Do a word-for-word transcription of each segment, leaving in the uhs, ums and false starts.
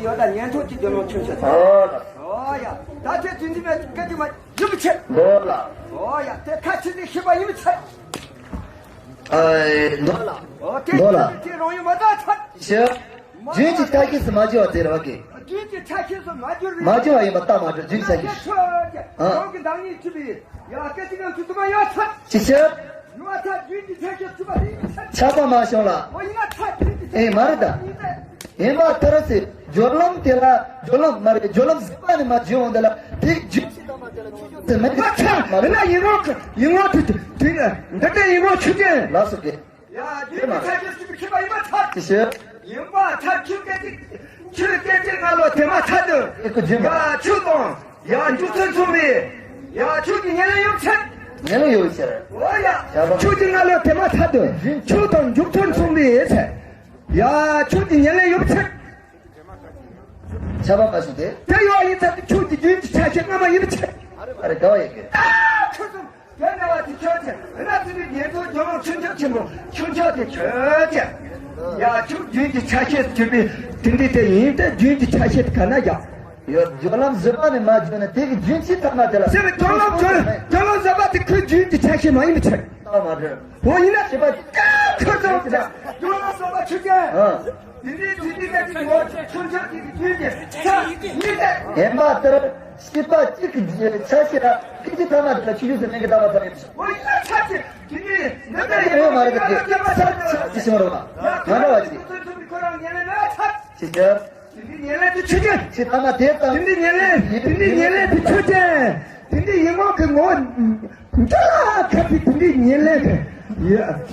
ཡོད་ད་ཉན་ཐོས་ཀྱི་དགེ་སློང་ཆོས་བཤད། ཨོ་ལ། ཨོ་ཡ། ད་ཆ་དུས་འདི་མེད་སྐད་ཅིག་མ་ཡིན་པ་ཆེ། ཨོ་ལ། ཨོ་ཡ། དེ་ཁ་ཆེ་ནི་ཤེས་པ་ཡིན་པ་ཆེ། ཨེ་མདོ་ལ། ཨོ་དེ་མདོ་ལ། དེ་རང་ཡུལ་མ་ད་ཆ། ཤེས། རྒྱུན་གྱི་ཆ་ཤས་སུ་མ་གྱུར་བ་དེ་རེད་བ་གི། རྒྱུན་གྱི་ཆ་ཤས་སུ་མ་གྱུར་བའི། མ་གྱུར་བ་ཡིན་པ་ལྟ་མ་གྱུར་རྒྱུན་ཆ་ཤས། ཨ། རང་གི་བདག་ཉིད་ཆུད་པའི་ཡ་སྐད་ཅིག་ཡང་ཆུད་དུ་མ་ཡོད་ཚད། ཅི་ཕྱིར། ཡོད་ཚད་རྒྱུན་གྱི་ཆ་ཤས་ཆུད་པ་དེ་ཡིན་ཚད། ཆགས་པ་མ་བྱུང་ལ། འོ་ཡིན་ན་ཚད་རྒྱུན་གྱི་ཆ་ཤས། ཨེ་མ་རེད་ད། ཡིན་པ་ལྟར་ཟེར། སྦྱོར་ལམ་དེ་ལ་སྦྱོར་ལམ་མ་རེད། སྦྱོར་ལམ་ཟད་པ་ནས་མ་བྱུང་བ་འདི་ལ་དེ་རྒྱུན་ཟད་པ་མ་དེ་ལ་ཆུད་ཟོས་ཟེར་མེད་ཀྱི་ཚད་མ་རེད། ཡིན་ན་ཡིན་རོགས་ཡིན་རོགས་དེ་དེ་འདི་ལྟའི་ཡིན་རོགས་ཆུད་ཟོས། ལགས་སོ་གི། ཡ། རྒྱུན་གྱི་ཆ་ཤས་ཆུད་པའི་ཁྱད་པར་ཡིན་པ་ཚར། ཅི་ཞིག་ཡིན་པ་ཚར། ཆུ་སྐད་ཅིག་ཆུ་སྐད་ཅིག་སྔ་ལོགས་དེ་མ་ཚར་དུ། ཨེ་ཁུ་རྒྱུན་པ། ཡ་ཆུ་དང་། ཡ་འཇུག་ཚུལ་མཚུངས་པའི། ཡ་ཆུ་གི་ཉེར་ལེན་ཡོད་ཚད། ཉེར་ལེན་ཡོད་ཚད། འོ་ཡ། ཡ་པ། ཆུ་གི་སྔ་ལོགས་དེ་མ་ཚར་དུ། རྒྱུན། ཆུ་དང་འཇུག་ཚུལ་མཚུངས་པའི་ཚད། ཡ་ཆུ་གི་ཉེར་ལེན་ཡོད་ཚད། ཆ་པ་མ་ཞིག་དེ། དེ་ཡོད་ཡིན་ཚད་དུ་ཆུ་གི་རྒྱུན་གྱི་ཆ་ཤས་སྔ་མ་ཡིན་པ་ཚད། ཨ་རེ་ཨ་རེ་ག་བ་ཡི་གེ། ཨ་ཆུ་གསུམ། དེ་ནས་བ་དེ་ཆོས་ཅན། ཨ་ན་དེ་ནི་ཉན་ཐོས་དགེ་སློང་ཆོས་ཆོས་ཆེན་པོ། ཆོས་ཆོས་དེ་ཆོས་ཅན། ཡ་ཆུ་རྒྱུན་གྱི་ཆ་ཤས་གྱུར་པའི་དེ་འདྲའི་དེ་ཡིན་ཏེ། རྒྱུན་གྱི་ཆ་ཤས་དེ་ག་ན་ཡ། ཡོད། སྦྱོར་ལམ་བཟོད་པ་ནས་མ་བྱུང་ན་དེ་གི་རྒྱུན་ཆད་ཐ་མ་དེ་ལ། ཟེར་བའི་སྦྱོར་ལམ་སྦྱོར་སྦྱོར་ལམ་བཟོད་པ་དེ་ཁོའི་རྒྱུན་གྱི་ཆ་ཤས་མ་ཡིན་པའི་ཕྱིར། ཐ་མ་རེད། འོ་ཡིན་ན་ཞེས་པ་ཀ་ཁོ་ཚོ་ཀ་སྦྱོར་ལམ་བཟོད་པ་ཆོས་ཅན། ཨ། དེ་འདྲའི་དེ་འདྲའི་ཀ་ཅིག་ངོ་ཆུང་ཆུང་ཅིག་གི་རྒྱུན་གྱི་ཆ་ཡིན་ཏེ། ཡིན་པ་ལྟར། སྲིད་པ་གཅིག་གི་ཆ་ཤས་ལ་སྐད་ཅིག་ཐ་མ་དེ་ལ་ཆུད་ཟོས་ཟེར་མིང་གི་ལྟ་བ་ཙམ་ཡིན། འོ་ཡིན་ན་ཆ་ཅིག་དེ་ནི་འདི་ལྟར་ཡིན་ཡོད་མ་རེད་དེ། ས་ཆ་ཅི་ཞིག་མ་རེད་པ། ང་འདྲ་བ་ཅིག་ཁོ་རང་ཉེར་ལེན་ན་ཆ། ཅི་ཟེར། དེ་འདི་ཉེར་ལེན་དེ་ཆོས་ཅན། ཅི་ཐ་མ་དེ་ཙམ། དེ་འདི་ཉེར་ལེན། དེ་འདི་ཉེར་ལེན་དེ་ཆོས་ཅན། དེ་འདི་ཡིད་ངོ་གི་ངོ་འདི་ལ་ཁ་ཅིག་དེ་འདི་ཉེར་ལེན་དེ་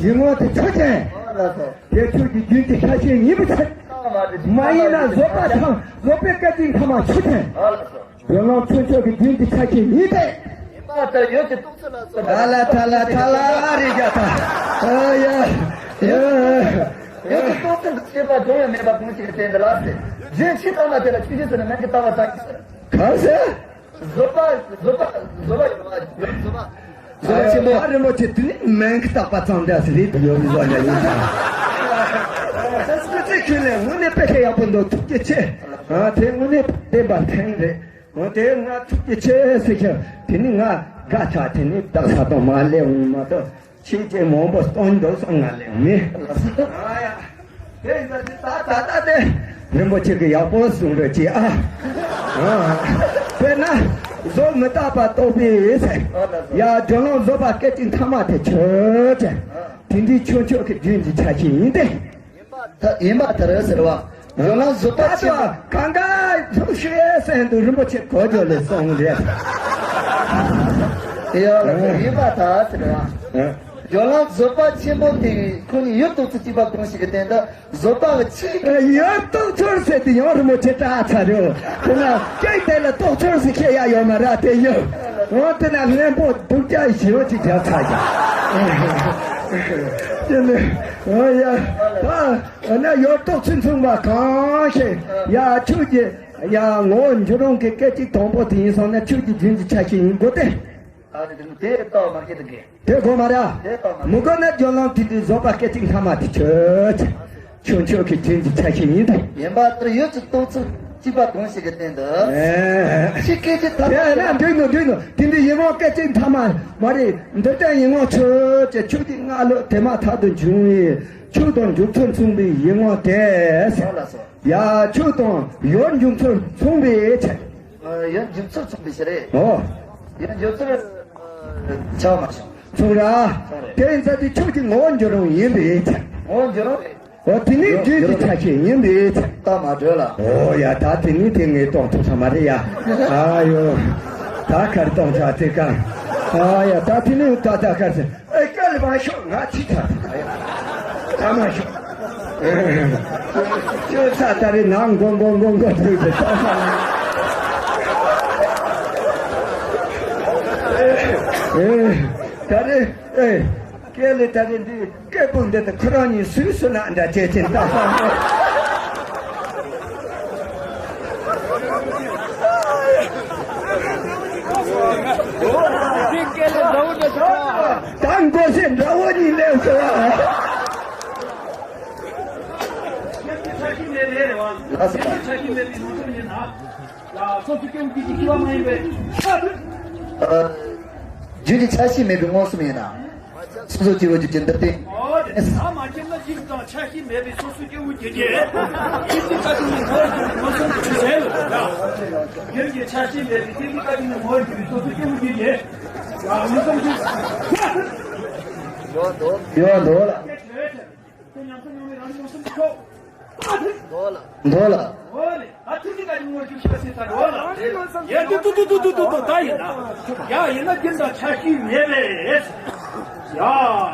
ཡིད་ངོ་དེ་ཆོས་ཅན། དེ་ཆོས་ཀྱི་རྒྱུན་གྱི་ཆ་ཤས་ཡིན་པ་ཚད། མ་ཡིན་ན་བཟོད་པ་ཐམས། བཟོད་པའི་སྐད་ཅིག་ཐ་མ་ཆོས་ཅན། དོན་ལམ་ཚུན་ཆད་ཀྱི་རྒྱུན་གྱི་ཆ་ཤས་ཡིན་ཏེ། ཡིན་པ་ལྟར་ཡོད་ཀྱི་རྟོགས་ཚུལ་ལ་སོགས་པ། ཐ་ལ་ཐ་ལ་ཐ་ལ་རེ་རྒྱ་ཐ། ཨ་ཡ། ཡ། ཡོད་ཀྱི་རྟོགས་ཚུལ་ཤེས་པ་སྒྲོ་ཡང་མེད་པ་གང་ཞིག་གི་སྟེང་དུ་ལ་ཟེར། རྒྱུན་ཆད་ཐ་མ་དེ་ལ་ཆུད་ཟོས་ཟེར་ན་མིང་གི་ལྟ་བ་ཙམ་གྱིས་ཟེར། གང་ཟེར། བཟོད་པ་བཟོད་པ་བཟོད་པ་ཡོད་པ་བཟོད་པ། བཟོད་པ་ཆེན་པོ། ཨ་རིན་པོ་ཆེ་དེ་ནི་མིང་གི་བཏགས་པ་ཙམ་འདྲ་ཟེར་རེད་ཡོད་བཟོ་ལ་ཡིན་ཀྱང་། ས་སྐུ་ཚེ་ཁྱོད་ལས་དངོས་གནས་དཔེ་ཆ་ཡག་པོ་འདུག་ཐུགས་རྗེ་ཆེ། ཨ་དེ་དངོས་གནས་བདེན་པ་ཐེངས་རེད། འོ་དེ་ང་ཐུགས་རྗེ་ཆེ་ཟེར་ཁྱོད་དེ་ནི་ང་དགའ་ཆགས་དེ་ནི་བདག་ས་དང་མ་སླེབས་འོང་མ་གཏོགས། ཕྱིན་ཆད་མང་པོ་སྟོན་འདུག་སོང་ང་ལེགས་མིན། ཨ་ཡ། དེ་ཡིན་ཙང་ད་ད་ད་དེ་རིན་པོ་ཆེ་གི་ཡག་པོ་གསུང་རོགས་གྱིས་ཨ། ཨ། དཔེར་ན་བཟོ་མི་རྟག་པ་རྟོགས་པའི་ཟེར། ཡ་སྦྱོར་ལམ་བཟོད་པ་སྐད་ཅིག་ཐ་མ་དེ་ཆོས་ཅན། དེ་འདི་ཆོས་ཆོས་ཀྱི་རྒྱུན་གྱི་ཆ་ཤས་ཡིན་ཏེ། ཡིན་པ་ལྟར་ཟེར་བ། སྦྱོར་ལམ་བཟོད་པ་ཆེན་པོ། གང་ག་ཐུགས་ཤེས་སེམས་དུ་རིན་པོ་ཆེ་གོ་རྒྱུ་ལས་སོང་རེད། ཡ་ཡིན་པ་ལྟར་ཟེར་བ། སྦྱོར་ལམ་བཟོད་པ་ཆེན་པོ་དེ་ཁོ་ནི་ཡུལ་རྟོགས་ཚུལ་གཅིག་པ་གང་ཞིག་གི་སྟེང་དུ་བཟོད་པ་གི་ཆེས། ཡུལ་རྟོགས་ཚུལ་ཟེར་དུས་ཡང་རིན་པོ་ཆེ་དྲག་ཚར་རེད། དེ་ན་སྐད་དེ་ལ་རྟོགས་ཚུལ་ཟེར་ཁྱེད་ཡ་ཡོད་མ་རེད་དེ་ཡུལ། འོ་དེ་ན་བླུན་པོ་སྡུག་ཅག་ཞེ་པོ་ཅིག་རྒྱབ་ཚར་ཀྱང་། དེ་ནི་འོ་ཡ་ད། འོ་ན་ཡུལ་རྟོགས་ཚུལ་མཚུངས་པ་གང་ཞིག་ཡ་ཆོས་ཀྱི་ཡ་ངོ་བོ་འགྱུར་རུང་གི་སྐད་ཅིག་དང་པོ་དེ་ཡིན་སོང་ན་ཆོས་ཀྱི་རྒྱུན་གྱི་ཆ་ཤས་ཡིན་དགོས་ཏེ། ཨ་ནི་དེ་ལྟ་བ་མ་སྐྱེས་དུ་དགོས། དེ་དགོས་མ་རེད། དེ་ལྟ་བ་མ་མི་དགོས་ན་སྦྱོར་ལམ་དེ་དུས་བཟོད་པ་སྐད་ཅིག་ཐ་མ་དེ་ཆོས་ཅན། ཆོས་ཆོས་ཀྱི་རྒྱུན་གྱི་ཆ་ཤས་ཡིན་ཏེ། ཡིན་པ་ལྟར་ཡུལ་གྱི་རྟོགས་ཚུལ་གཅིག་པ་གང་ཞིག་གི་སྟེང་དུ། ཨེ། ཕྱི་སྐད་ཅིག་ཐ་མ་དེ་ལ་འགྲིག་ནོ་འགྲིག་ནོ་དེ་འདྲའི་ཡིད་ངོ་སྐད་ཅིག་ཐ་མ་མ་རེད། འདི་ལྟར་ཡིད་ངོ་ཆོས་ཅན། ཆོས་དེ་སྔ་ལོགས་དེ་མ་ཐག་ཏུ་འབྱུང་བའི་ཆོས་དང་འཇུག་ཚུལ་མཚུངས་པའི་ཡིད་ངོ་དེ། ཡ་ཆོས་དང་ཡུལ་འཇུག་ཚུལ་མཚུངས་པའི་ཕྱིར། ཡུལ་འཇུག་ཚུལ་མཚུངས་པའི་ཕྱིར་རེད། ཨོ། ཡུལ་འཇུག་ཚུལ་ཆགས་མ་བྱུང་། མཚུངས་ར། མཚུངས་རེད། དེ་ཡིན་ཙང་དེ་ཆོས་ཀྱི་ངོ་བོ་འགྱུར་རུང་ཡིན་པའི་ཕྱིར། ངོ་བོ་འགྱུར་རུང་། ཨོ་དེ་ནི་རྒྱུན་གྱི་ཆ་ཤས་ཡིན་པའི་ཕྱིར། ལྟ་མ་གྲོལ་ལ། ཨོ་ཡ་ད་དེ་ནི་དེ་ངས་གཏོང་ཐུབ་ས་མ་རེད་ཡ། ཨ་ཡོ། ད་གར་གཏོང་ཆ་དེ་ག་ཨ་ཡ་ད་དེ་ནི་ད་ད་གར་ཟེར། ཨེ་སྐད་ལ་མ་ཤོག་ང་ཚིག་ཐག་ཐག་ཡ། ད་མ་ཤོག་ཁྱོད་ས་ད་རེ་ནང་མགོ་མགོ་མགོ་མགོ་ཐུག་དེ་ད་ས་ཨེ་ད་རེ་ཨེ་སྐད་ལ་ད་རེ་འདི་སྐད་སྤུ་འདི་ད་ཁོ་རང་གཉིས་སུས་སུ་ན་འདྲ་བྱེད་ཅིང་ད་ས་ད་མགོ་སེ་འདྲ་བོ་གཉིས་སླེབས་སོང་བ། ལགས་སོ། ཆ་ཤས་མེད་པའི་མངོན་སུམ་ཡིན་ན། ཡ། སོ་སོ་སྐྱེ་བོ་སྐྱེ་འཆི་སྐྱེ་བ་མ་ཡིན་པའི་ཆ་དེ། ཨ། རྒྱུ་གི་ཆ་ཤས་མེད་པའི་མངོན་སུམ་ཡིན་ན། སོ་སོ་སྐྱེ་བོ་རྒྱུ་གི་འདི་སྟེ། ཨོ་དེ་ས་མ་ཁྱེར་ན་གཅིག་དང་ཆ་ཤས་མེད་པའི་སོ་སོ་སྐྱེ་བོ་རྒྱུ་གི། སྐྱེ་འཆི་ཀ་ཅི་ནི་མངོན་གྱུར་མངོན་སུམ་དུ་ཟེར་ལ། རྒྱུ་གི་ཆ་ཤས་མེད་པའི་སྐྱེ་འཆི་ཀ་ཅི་ནི་མངོན་གྱུར་སོ་སོ་སྐྱེ་བོ་རྒྱུ་གི། ཡ། མངོན་སུམ་དུ། ཡོད་འདུག་ལ། དེ་ཉམས་སུ་མྱོང་བའི་རང་བཞིན་མངོན་སུམ་དུ་ཆོག་འདུག་ལ། འོ་ལེ། ད་ཐིག་ལེ་ཀ་ཅི་མངོན་གྱུར་ཤེས་པ་ཟེར་ད་འགྲོ་ལ། ཡ་དེ་ཏུ་ཏུ་ཏུ་ཏུ་ཏུ་ཏུ་ད་ཡིན་ན། ཡ་ཡིན་ན་རྒྱུན་དང་ཆ་ཤས་མེད་པས། ཡ་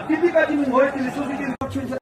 ཐིག་ལེ་ཀ་ཅི་མངོན་གྱུར་སོ་སོ་སྐྱེ་འཆི་ཀ་ཅི་ནི་མངོན་གྱུར་ཆོག་ཆོག